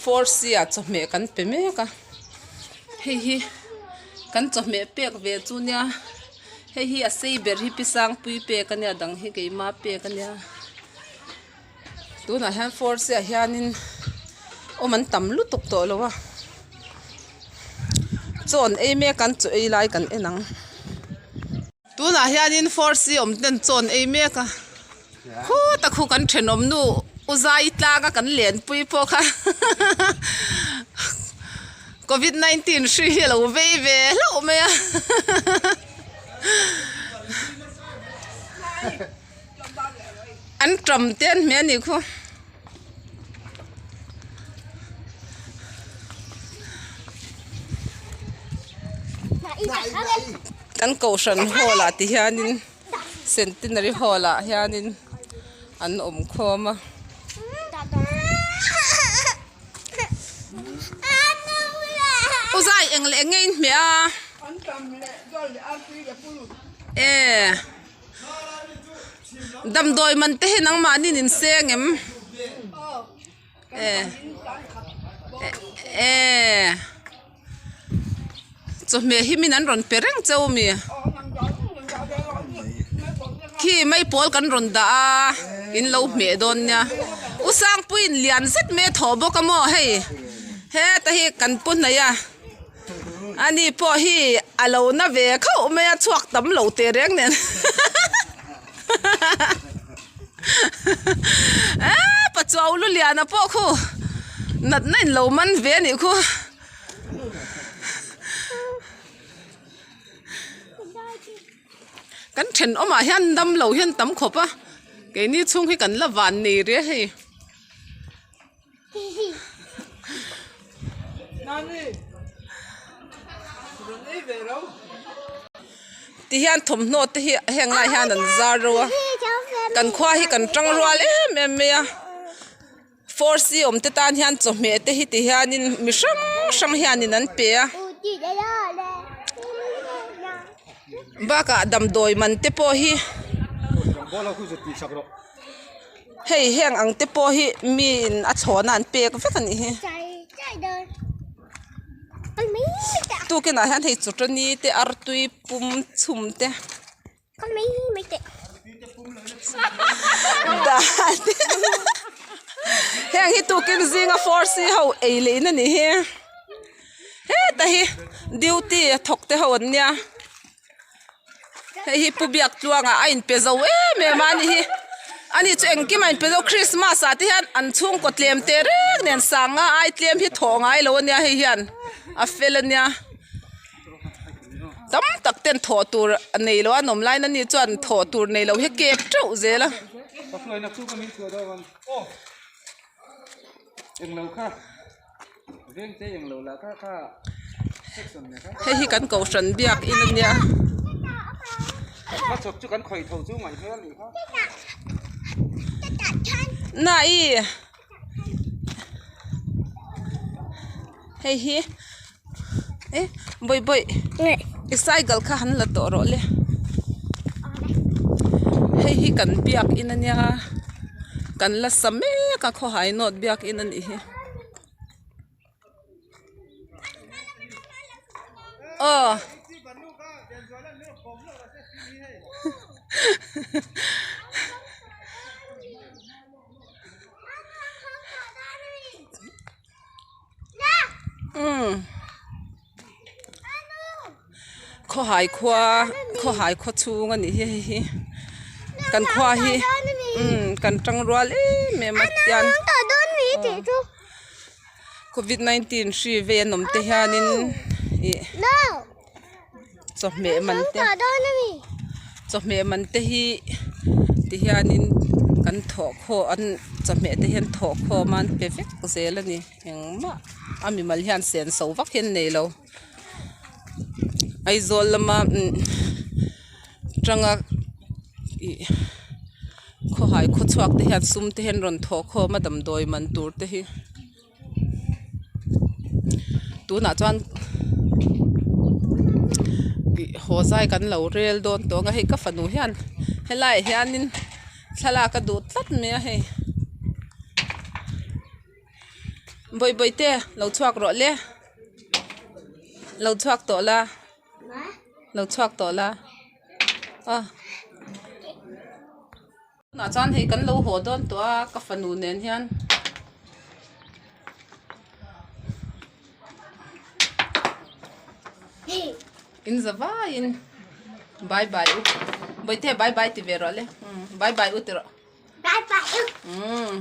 4C ah chawhmeh kan pe mek a hei hi kan chawhmeh pek ve chu nia hei hi a sei ber hi pi sangpui pek a nia a dang hi keima pek a nia tunah hian 4C ah hianin awm an tam lutuk tawh lo a chaw an ei mek a an chaw ei lai kan en ang. Tunah hianin force awm ten chaw an ei mek a, khutah khu kan thenawm nu u zai tlanga kan lenpui pawh kha covid 19 hri hi a lo vei ve hlauh mai a an tam te an hmeh a nih khu. Kan kohhran hall ah ti hianin centenary hall ah hianin an awm khawm a. U zai eng leh eng nge in hmeh a? E Damdawi man te hi nangmahni in seng em? E e. Chawhmeh hi min an rawn pe reng cheu ami? Khi mai pawl kan rawn dah a, in lo hmeh dawn nia. U Sangpuiin lian zet mai a thawh bawk a maw hei? Heta hi kan pu hnaih a, ani pawh hi a lo na ve khauh mai a, chhuak tam lo teh reng nen. Eee Pachuau lu liana pawh khu natna in lo man ve a nih khu. Kan thenawmah hian damlo hian tam khawp a keini chhung hi kan la van nei ria hei. Ti hian thawmhnaw te hi heng lai hian an zar ro a kan khua hi kan tang rual em em mai a. Force awm te tan hian chawhmeh te hi ti hianin mi hrang hrang hianin an pe a bakah damdawi man te pawh hi hei heng ang te pawh hi miin a chhawna an pek vek a nih hi tukinah hian hei chawṭani te artui pum chhum te. Heng hi tukin zinga force ho ei leh in a nih hi heta hi duty a thawk te ho an nia hei hi pu biak tluanga a inpe zo em em a ni hi ani chu engkim a inpe zo christmas ah te hian an chhungkaw tlem teh reng nen sanga ai tlem hi thawh ngai lo a nia hei hian a fel a nia. Tam tak ten thawh tur a nei lo a an awm laiin ani chuan thawh tur nei lo hi kep teuh zel a. Hei hi kan kohhran biak in a nia. Nai hei hi. Eh bawi bawi i cycle kha han la tawh rawh le hei hi kan biak in a nia kan la sa mek a khawhai nawt biak in a nih hi aw. Khawhai khua khawhai khaw chhung a nih hi hei hi kan khua hi kan tang rual em em a tian covid 19 hri vei an awm te hianin ih chawhmeh man te chawhmeh man te hi ti hianin kan thawh khawh an chawhmeh te hian thawh khawm a an pe vek zel a ni engmah a mimal hian sen so vak hi an nei lo Aizawl lama tanga ih khawhai khawchhuak te hian sum te hian rawn thawh khawm a damdawi man tur te hi. Tunah chuan ih haw zai kan lo rel dawn tawh ang a hei ka fanu hian helaiah hianin thlalak a duh tlat mai a hei. Bawihbawihte lo chhuak rawh le lo chhuak tawh la lo chhuak tawh la aw tunah chuan hei kan lo haw dawn tawh a ka fanu nen hian. In za vaiin bye bye u bawihte bye bye ti ve rawh le bye bye u ti rawh. Bye bye u. Umm.